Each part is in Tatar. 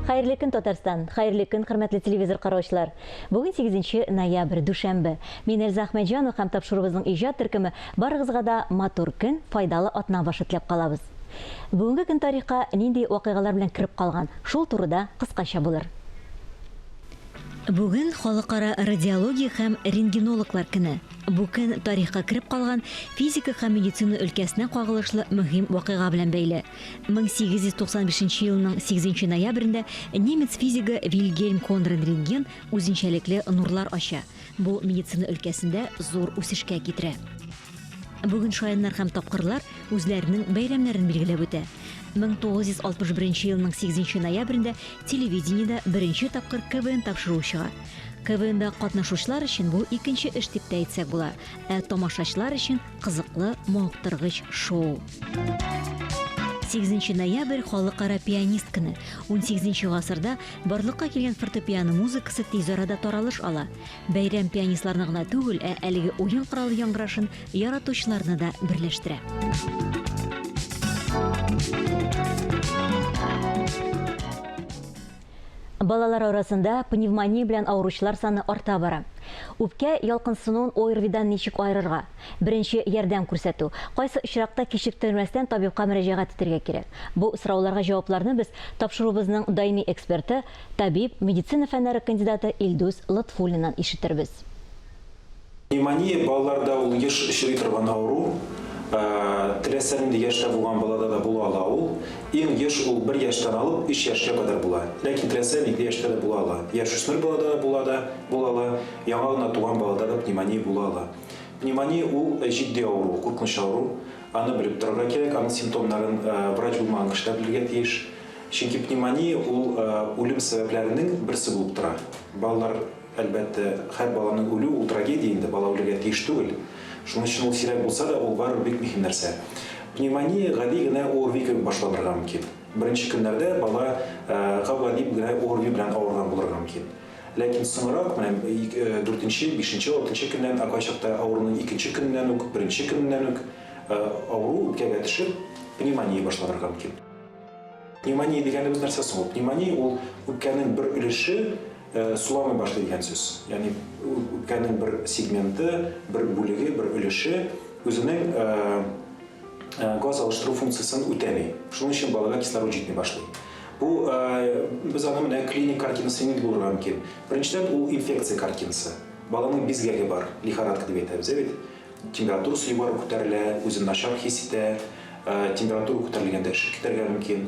Хәерле көн, Татарстан! Хәерле көн, хөрмәтле телевизор караучылар! Бүген 8 ноябрь, дүшәмбе. Мин Эльза Әхмәтҗанова һәм тапшыруыбызның иҗат төркеме барыгызга да матур көн, файдалы атна башы теләп калабыз. Бүгенге көн тарихка нинди вакыйгалар белән кереп калган, шул турыда кыскача булыр. Бүген Халыкара радиология һәм рентгенологлар көне. Бу көн тарихка кереп калган физика һәм медицина өлкәсенә кагылышлы мөһим вакыйга белән бәйле. 1895 елның 8 ноябрендә немец физигы Вильгельм Конрад Рентген үзенчәлекле нурлар ача. Бу медицина өлкәсендә зур үсешкә китерә. Бүген шаяннар һәм тапкырлар үзләренең бәйрәмнәрен билгеләп үтә. 1961 елның 8 ноябрендә телевидениедә беренче тапкыр КВН тапшыруы чыга. КВНда катнашучылар өчен бу икенче эш дип тә әйтсәк була, ә тамашачылар өчен кызыклы, мавыктыргыч шоу. 8 ноябрь халыкара пианист көне. 18 гасырда барлыкка килгән фортепиано музыкасы тиз арада таралыш ала. Бәйрәм пианистларны гына түгел, ә әлеге уен коралы яңгырашын яратучыларны да берләштерә. Балалар арасында пневмония белән авыручылар саны арта бара. Үпкә ялкынсынуын ОРВИдан ничек аерырга? Беренче ярдәм күрсәтү. Кайсы очракта кичектермәстән табибка мөрәҗәгать итәргә кирәк? Бу сорауларга җавапларны без тапшыруыбызның даими эксперты, Табиб, медицина фәннәре кандидаты Илдус Лотфуллиннан ишетербез. Пневмония балаларда ул еш очрый торган авыру. Теләсә нинди яшьтә булган балада да була ала ул. Иң еш ул бер яшьтән алып өч яшькә кадәр була. Ләкин теләсә нинди яшьтә дә була ала. Яшүсмер балада да була да була ала, яңа гына туган балада да пневмония була ала. Пневмония ул җитди авыру, куркыныч авыру. Аны белеп торырга кирәк, аның симптомнарын врач булмаган кеше дә белергә тиеш. Чөнки пневмония ул үлем сәбәпләренең берсе булып тора. Балалар, әлбәттә, һәр баланың үлү ул трагедия инде, бала үлергә тиеш түгел. Шуның өчен ул сирәк булса да, ул барыбер бик мөһим нәрсә. Пневмония гади генә ОРВИ кебек башланырга мөмкин. Беренче көннәрдә бала гап-гади генә ОРВИ белән авырган булырга мөмкин. Ләкин соңрак, менә дүртенче, бишенче, алтынчы көннән, ә кайчакта авыруның икенче көненнән үк, беренче көненнән үк авыру үпкәгә төшеп, пневмония башланырга мөмкин. Пневмония дигәнебез нәрсә соң ул? Пневмония ул үпкәнең бер өлеше суламый башлый дигән сүз. Ягъни үпкәнең бер сегменты, бер бүлеге, бер өлеше үзенең газ алыштыру функциясен үтәми. Шуның өчен балага кислород җитми башлый. Бу без аны менә клиник картинасы нинди булырга мөмкин? Беренчедән, ул инфекция картинасы. Баланың бизгәге бар, лихорадка дип әйтәбез, ә бит? Температурасы югары күтәрелә, үзен начар хис итә, температура күтәрелгәндә өшеп китәргә мөмкин.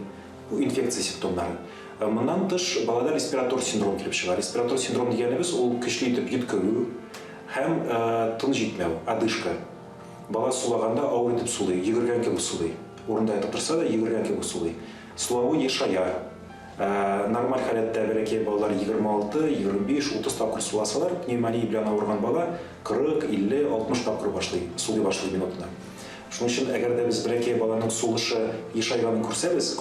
Бу инфекция симптомнары. Моннан тыш, балада респиратор синдром килеп чыга. Респиратор синдром дигәнебез ул көчле итеп йөткерү һәм тын җитмәү, одышка. Бала сулаганда авыр итеп сулый, йөгергән кебек сулый. Урында ятып торса да, йөгергән кебек сулый. Сулавы ешая. Нормаль халәттә бәләкәй балалар 26, 25, 30 тапкыр суласалар, пневмония белән авырган бала 40, 50, 60 тапкыр башлый, сулый башлый минутына. Шуның өчен, әгәр дә без бәләкәй баланың сулышы ешайганын күрсәбез,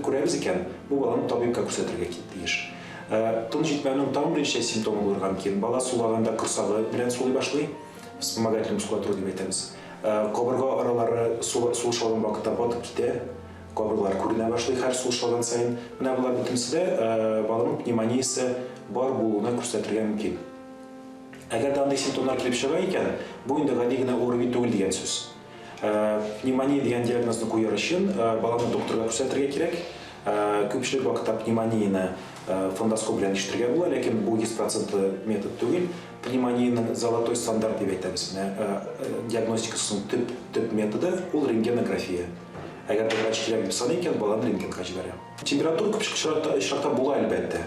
күрәбез икән, бу баланы табибка күрсәтергә тиеш. Тын җитмәүнең тагын берничә симптомы булырга мөмкин. Бала сулаганда корсагы белән сулый башлый, вспомогательная мускулатура дип әйтәбез. Кабырга аралары сулыш алган вакытта батып китә. Кабырлар күренә башлый һәр сулыш алган саен. Менә болар бөтенесе дә баланың пневмониясе бар булуына күрсәтергә мөмкин. Әгәр дә андый симптомнар килеп чыга икән, бу инде гади генә ОРВИ түгел дигән сүз. Пневмония дигән диагнозны куяр өчен баланы докторга күрсәтергә кирәк. Күпчелек вакытта пневмонияне фондоскоп белән ишетергә була, ләкин бу 100 процентлы метод түгел. Пневмониянең золотой стандарт дип әйтәбез, менә диагностикасының төп төп методы ул рентгенография. Әгәр дә врач кирәк дип саный икән, баланы рентгенга җибәрә. Температура күп очракта, очракта була, әлбәттә.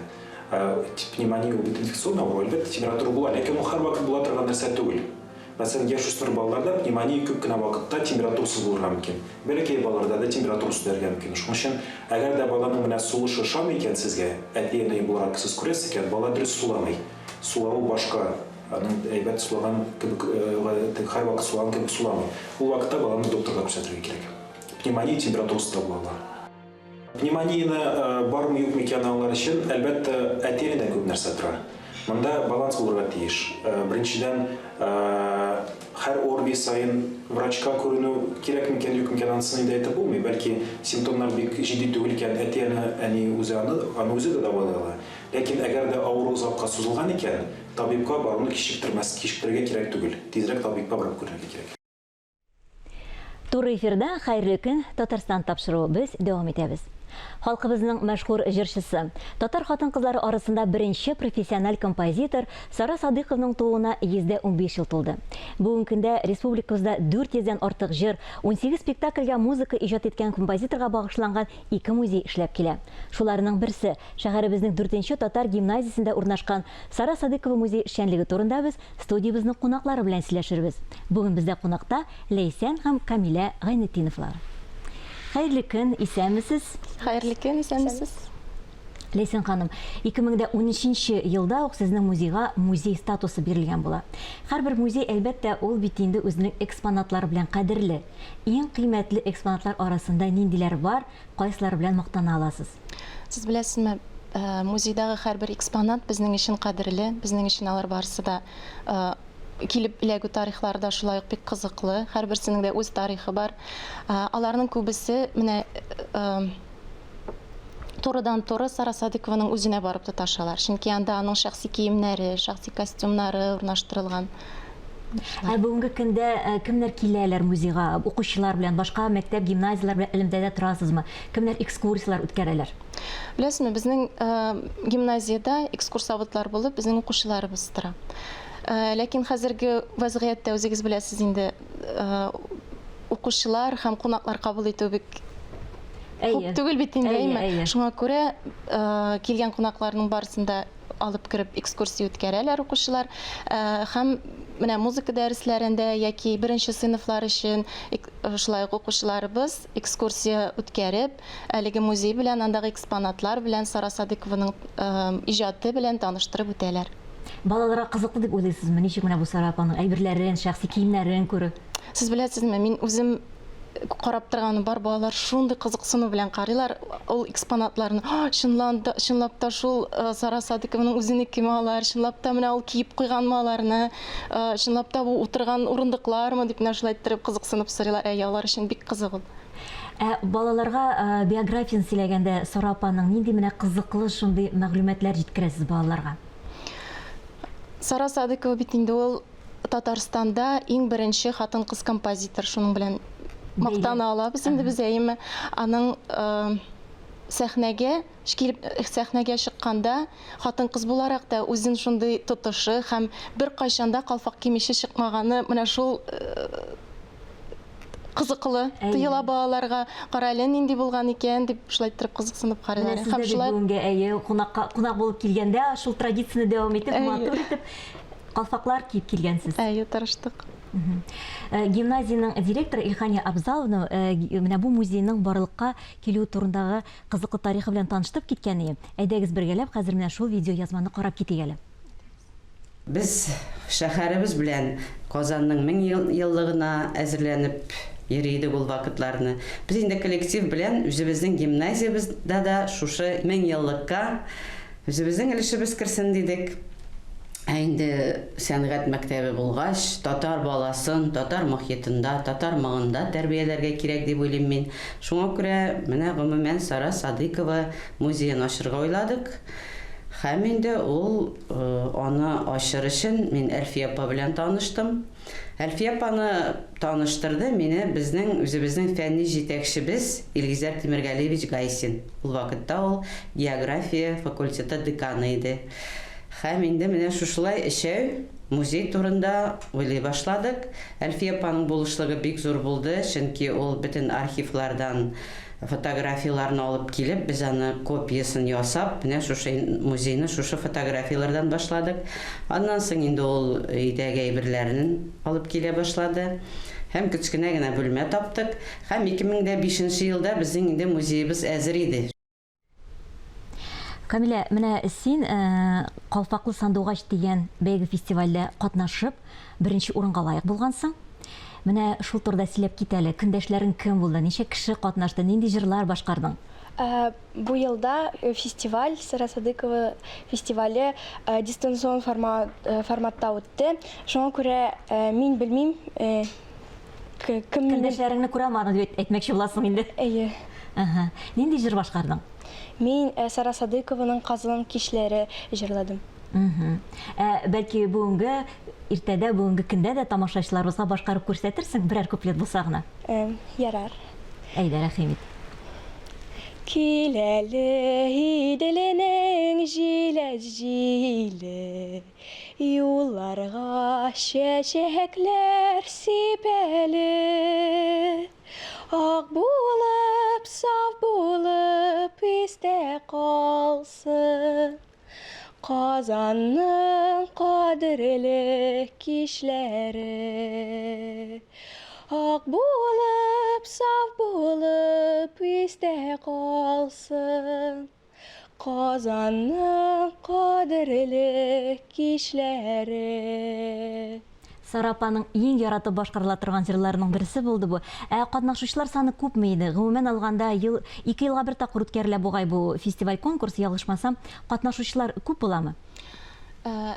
Пневмония ул бит инфекционный авыру, әлбәттә, температура була, ләкин ул һәрвакыт була торган нәрсә түгел. Мәсәлән, яшүсмер балаларда пневмония күп кенә вакытта температурасыз булырга мөмкин. Бәләкәй балаларда да температурасыз үтәргә мөмкин. Шуның өчен, әгәр дә баланың менә сулышы ошамый икән сезгә, әти-әни буларак сез күрәсез икән, бала дөрес суламый. Сулавы башка, аның әйбәт сулаган кебек, һәрвакыт сулаган кебек суламый. Ул вакытта баланы докторга күрсәтергә кирәк. Пневмония температурасы да була ала. Пневмонияне бармы-юкмы икәнен аңлар өчен, әлбәттә, әти-әнидән күп нәрсә тора. Монда баланс булырга тиеш. Беренчедән, Һәр ОРВИ саен врачка күренү кирәк микән, юк микән, анысын инде әйтеп булмый. Бәлки, симптомнар бик җитди түгел икән, әти-әни әни үзе аны, аны үзе дә дәвалый ала. Ләкин әгәр дә авыру озакка сузылган икән, табибка баруны кичектермәс, кичектерергә кирәк түгел. Тизрәк табибка барып күренергә кирәк. Туры эфирда Хәерле көн, Татарстан тапшыруы. Без дәвам итәбез. Халкыбызның мәшһүр җырчысы, татар хатын-кызлары арасында беренче профессиональ композитор Сара Садыйкованың тууына 115 ел тулды. Бүгенге көндә республикабызда 400 дән артык җыр, 18 спектакльгә музыка иҗат иткән композиторга багышланган ике музей эшләп килә. Шуларның берсе, шәһәребезнең дүртенче татар гимназиясендә урнашкан Сара Садыйкова музей эшчәнлеге турында без Студиябезнең кунаклары белән сөйләшербез. Бүген бездә кунакта Ләйсән һәм Камилә Гайнетдиновлар. Хәерле көн, исәнмесез. Хәерле көн, исәнмесез. Ләйсән ханым, 2013 елда ук сезнең музейга музей статусы бирелгән була. Һәрбер музей, әлбәттә, ул бит инде үзенең экспонатлары белән кадерле. Иң кыйммәтле экспонатлар арасында ниндиләр бар, кайсылары белән мактана аласыз? Сез беләсезме, музейдагы һәрбер экспонат безнең өчен кадерле, безнең өчен алар барысы да килеп эләгү тарихлары да шулай ук бик кызыклы, һәрберсенең дә үз тарихы бар. Аларның күбесе менә турыдан-туры Сара Садыкованың үзенә барып тоташалар, чөнки анда аның шәхси киемнәре, шәхси костюмнары урнаштырылган. Ә бүгенге көндә кемнәр киләләр музейга? Укучылар белән, башка мәктәп, гимназияләр белән элемтәдә торасызмы? Кемнәр экскурсияләр үткәрәләр? Беләсезме, безнең гимназиядә экскурсоводлар булып безнең укучыларыбыз тора. Ләкин хәзерге вәзгыятьтә үзегез беләсез инде, укучылар һәм кунаклар кабул итү бик күп түгел бит инде, әйеме? Шуңа күрә килгән кунакларның барысын да алып кереп экскурсия үткәрәләр укучылар һәм менә музыка дәресләрендә яки беренче сыйныфлар өчен шулай ук укучыларыбыз экскурсия үткәреп, әлеге музей белән, андагы экспонатлар белән, Сара Садыкованың иҗаты белән таныштырып үтәләр. Балаларга кызыклы дип уйлыйсызмы? Ничек менә бу Сара апаның әйберләрен, шәхси киемнәрен күрү? Сез беләсезме, мин үзем карап торганым бар, балалар шундый кызыксыну белән карыйлар ул экспонатларны. Чынлан да, чынлап та шул э, Сара Садыкованың үзенекеме алар, чынлап та менә ул киеп куйганмы аларны, э, чынлап та бу утырган урындыклармы дип менә шулай иттереп кызыксынып сорыйлар. Әйе, алар өчен бик кызык ул. Ә балаларга э, биографиясен сөйләгәндә Сара апаның нинди менә кызыклы шундый мәгълүматлар җиткерәсез балаларга? Сара Садыкова бит инде ул Татарстанда иң беренче хатын-кыз композитор, шуның белән мактана алабыз инде без, әйеме? Аның сәхнәгә килеп сәхнәгә чыкканда хатын-кыз буларак та үзен шундый тотышы һәм беркайчан да калфак кимичә чыкмаганы менә шул кызыклы тоела балаларга. Кара әле, нинди булган икән дип шулай иттереп кызыксынып карыйлар. Һәм шулай бүгенге әйе кунакка кунак булып килгәндә шул традицияне дәвам итеп, матур итеп калфаклар киеп килгәнсез. Әйе, тырыштык. Э, гимназиянең директоры Илхания Абзаловна э, менә бу музейның барлыкка килүе турындагы кызыклы тарихы белән таныштырып киткән иде. Әйдәгез бергәләп хәзер менә шул видеоязманы карап китик әле. Без шәһәребез белән Казанның 1000 еллыгына әзерләнеп йөри идек ул вакытларны. Без инде коллектив белән үзебезнең гимназиябездә дә шушы 1000 еллыкка үзебезнең өлешебез керсен дидек. Ә инде сәнгать мәктәбе булгач, татар баласын татар мохитында, татар моңында тәрбияләргә кирәк дип уйлыйм мин. Шуңа күрә менә гомумән Сара Садыйкова музеен ачырга уйладык. Һәм инде ул аны ачыр өчен мин Әлфия апа белән таныштым. Әлфия апаны таныштырды мине безнең үзебезнең фәнни җитәкчебез Илгизәр Тимергалиевич Гайсин. Ул вакытта ул география факультеты деканы иде. Һәм инде менә шушылай өчәү музей турында уйлый башладык. Әлфия апаның булышлыгы бик зур булды, чөнки ул бөтен архивлардан фотографияләрне алып килеп, без аны копиясен ясап, менә шушы музейны шушы фотографияләрдән башладык. Аннан соң инде ул өйдәге әйберләрен алып килә башлады. Һәм кечкенә генә бүлмә таптык. Һәм 2005 нче елда безнең инде музеебыз әзер иде. Камилә, менә син Калфаклы сандугач дигән бәйге-фестивальдә катнашып, беренче урынга лаек булгансың. Менә шул турыда сөйләп кит әле. Көндәшләрең кем булды? Ничә кеше катнашты? Нинди җырлар башкардың? Бу елда фестиваль, Сара Садыкова фестивале дистанцион форматта үтте. Шуңа күрә мин белмим, кем Көндәшләреңне күрә алмадың дип әйтмәкче буласың инде. Әйе. Ага. Нинди җыр башкардың? Мин Сара Садыкованың Казан кичләре җырладым. Ә бәлки бүгенге иртәдә, бүгенге көндә дә тамашачыларыбызга башкарып күрсәтерсең берәр куплет булса гына? Ярар. Әйдә, рәхим ит. Кил әле, Иделенең җиләс җиле, Юлларга чәчәкләр сипәле. Ак булып, саф булып истә калсын. Казанның кадерле кичләре. Ак булып, саф булып истә калсын. Казанның кадерле кичләре. Сара апаның иң яратып башкарыла торган җырларының берсе булды бу. Ә катнашучылар саны күпме иде? Гомумән алганда, ел, ике елга бер тапкыр үткәрелә бугай бу фестиваль-конкурс, ялгышмасам. Катнашучылар күп буламы?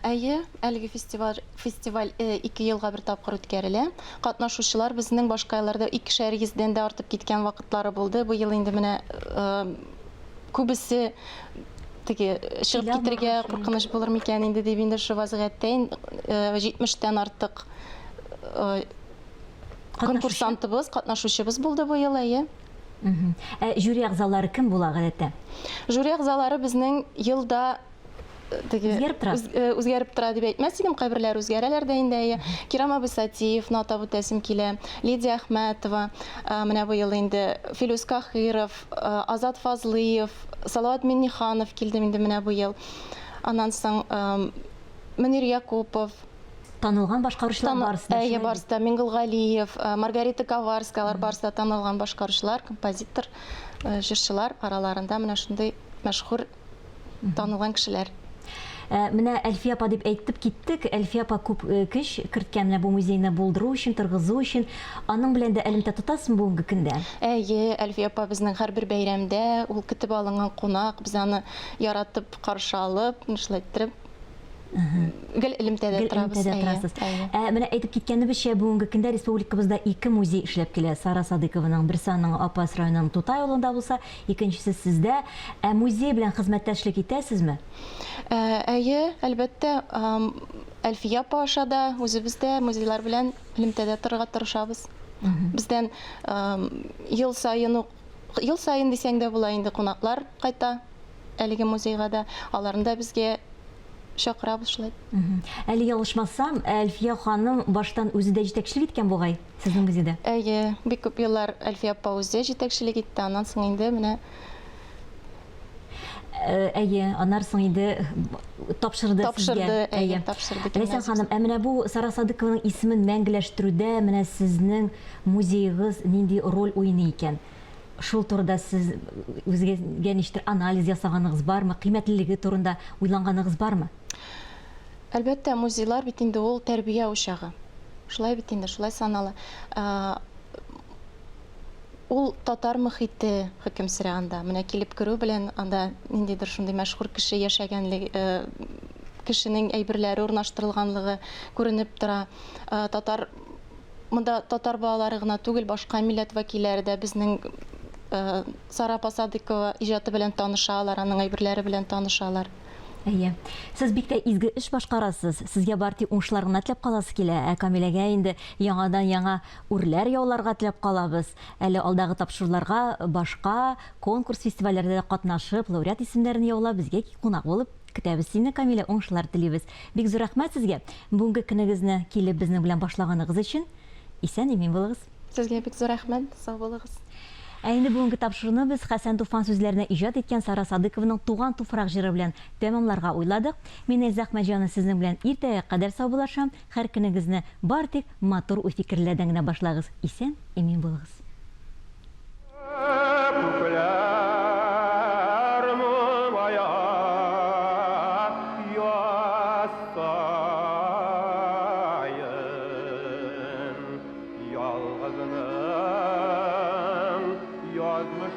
Әйе, әлеге фестиваль, фестиваль ике елга бер тапкыр үткәрелә. Катнашучылар безнең башка елларда икешәр йөздән дә артып киткән вакытлары булды. Быел инде менә күбесе теге чыгып китергә куркыныч булыр микән инде дип инде шул вазгыятьтә 70-тән артык конкурсантыбыз, катнашучыбыз булды бу ел, әйе. Ә жюри әгъзалары кем була гадәттә? Жюри әгъзалары безнең елда теге үзгәреп тора. Үзгәреп тора дип әйтмәс идем, кайберләре үзгәрәләр дә инде, әйе. Кирам абый Сатиевны атап үтәсем килә, Лидия Әхмәтова, менә быел инде Филүс Каһиров, Азат Фазлыев, Салават Минниханов килде инде менә быел. Аннан соң Мөнир Якупов. Танылган башкаручылар барысы да. Әйе, барысы да. Миңгол Галиев, Маргарита Коварская, алар барысы да танылган башкаручылар, композитор, җырчылар араларында менә шундый мәшһүр танылган кешеләр. Менә Әлфия апа дип әйтеп киттек. Әлфия апа күп көч керткән менә бу музейны булдыру өчен, торгызу өчен. Аның белән дә элемтә тотасызмы бүгенге көндә? Әйе, Әлфия апа безнең һәрбер бәйрәмдә, ул көтеп алынган кунак, без аны яратып каршы алып, шулай иттереп гел элемтәдә торабыз. Гел элемтәдә торасыз. Ә менә әйтеп киткәнебезчә, бүгенге көндә республикабызда ике музей эшләп килә. Сара Садыйкованың берсе аның Апас районының Тутай авылында булса, икенчесе сездә. Ә музей белән хезмәттәшлек итәсезме? Әйе, әлбәттә, Әлфия апа аша да, үзебез дә музейлар белән элемтәдә торырга тырышабыз. Бездән ел саен ук, ел саен дисәң дә була инде, кунаклар кайта әлеге музейга да. Аларны да безгә чакырабыз шулай. Әле ялгышмасам, Әлфия ханым баштан үзе дә җитәкчелек иткән бугай сезнең музейда? Әйе, бик күп еллар Әлфия апа үзе җитәкчелек итте, аннан соң инде менә Әйе, аннан соң инде тапшырды сезгә. Тапшырды, әйе, тапшырды. Ләйсән ханым, ә менә бу Сара Садыкованың исемен мәңгеләштерүдә менә сезнең музеегыз нинди роль уйный икән? Шул турыда сез үзегезгә ничектер анализ ясаганыгыз бармы? Кыйммәтлелеге турында уйланганыгыз бармы? Әлбәттә, музейлар бит инде ул тәрбия учагы. Шулай бит инде, шулай санала. Ул татар мохите хөкем сөрә анда. Менә килеп керү белән анда ниндидер шундый мәшһүр кеше яшәгәнлеге, кешенең әйберләре урнаштырылганлыгы күренеп тора. Татар монда татар балалары гына түгел, башка милләт вәкилләре дә безнең Сара апа Садыкова иҗаты белән танышалар, аның әйберләре белән танышалар. Әйе. Сез бик тә изге эш башкарасыз. Сезгә бары тик уңышлар гына теләп каласы килә. Ә Камиләгә инде яңадан-яңа үрләр яуларга теләп калабыз. Әле алдагы тапшыруларга башка конкурс-фестивальләрдә дә катнашып, лауреат исемнәрен яулап, безгә кунак булып көтәбез сине, Камилә, уңышлар телибез. Бик зур рәхмәт сезгә, бүгенге көнегезне килеп безнең белән башлаганыгыз өчен. Исән-имин булыгыз. Сезгә бик зур рәхмәт, сау булыгыз. Ә инде бүгенге тапшыруны без Хәсән Туфан сүзләренә иҗат иткән Сара Садыйкованың Туган туфрак җыры белән тәмамларга уйладык. Мин Эльза Әхмәтҗанова сезнең белән иртәгә кадәр саубуллашам. Һәр көнегезне бары тик матур уй-фикерләрдән генә башлагыз. Исән, имин булыгыз. Күкләр моңая яз саен, Ялгызның язмышын.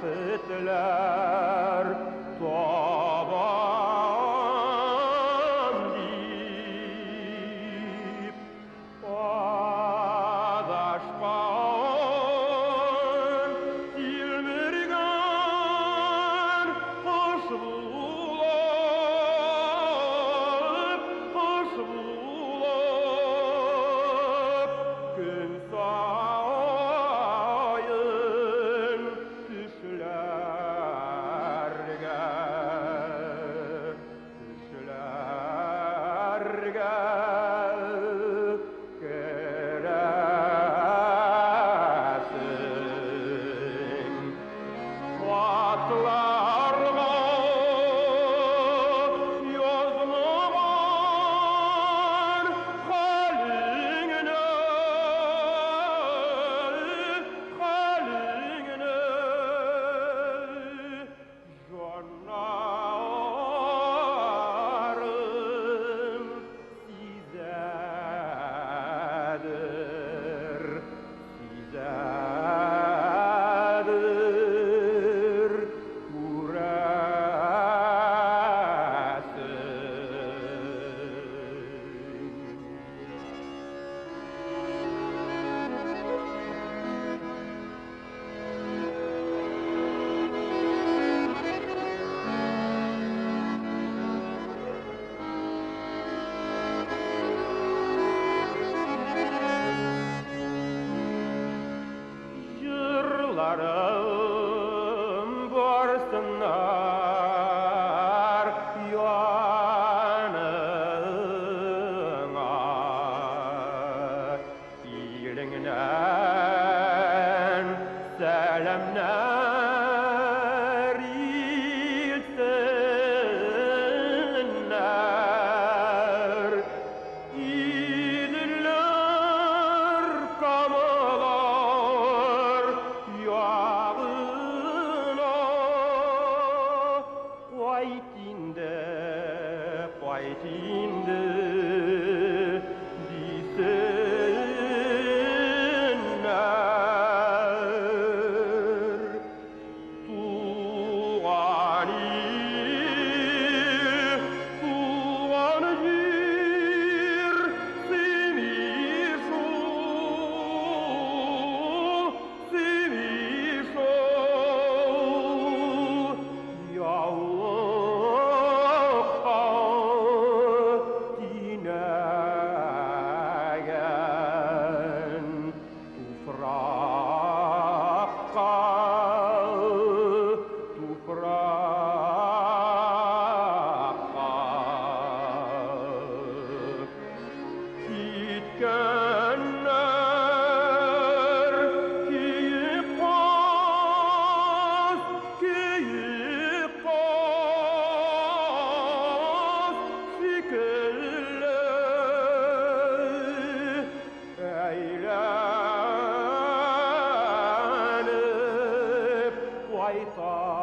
Бәхетләр табам дип адашкан, тилмергән кош булып, кош булып, көн саен төшләргә, төшләргә керәсең. Атларга язылган хәлеңне, хәлеңне, җаннарым сизәдер, сизәдер, күрәсең. Җырларым барсыннар яныңа, Илеңнән сәламнәр илтсеннәр. Иделләр, Камалар ягына кайт инде, кайт инде дисеннәр. Туган ил, туган җир, сине шул, сине шул, яулыкка тинәгән, туфракка, туфракка. Киткәннәр киек каз, киек каз шикелле әйләнеп кайта.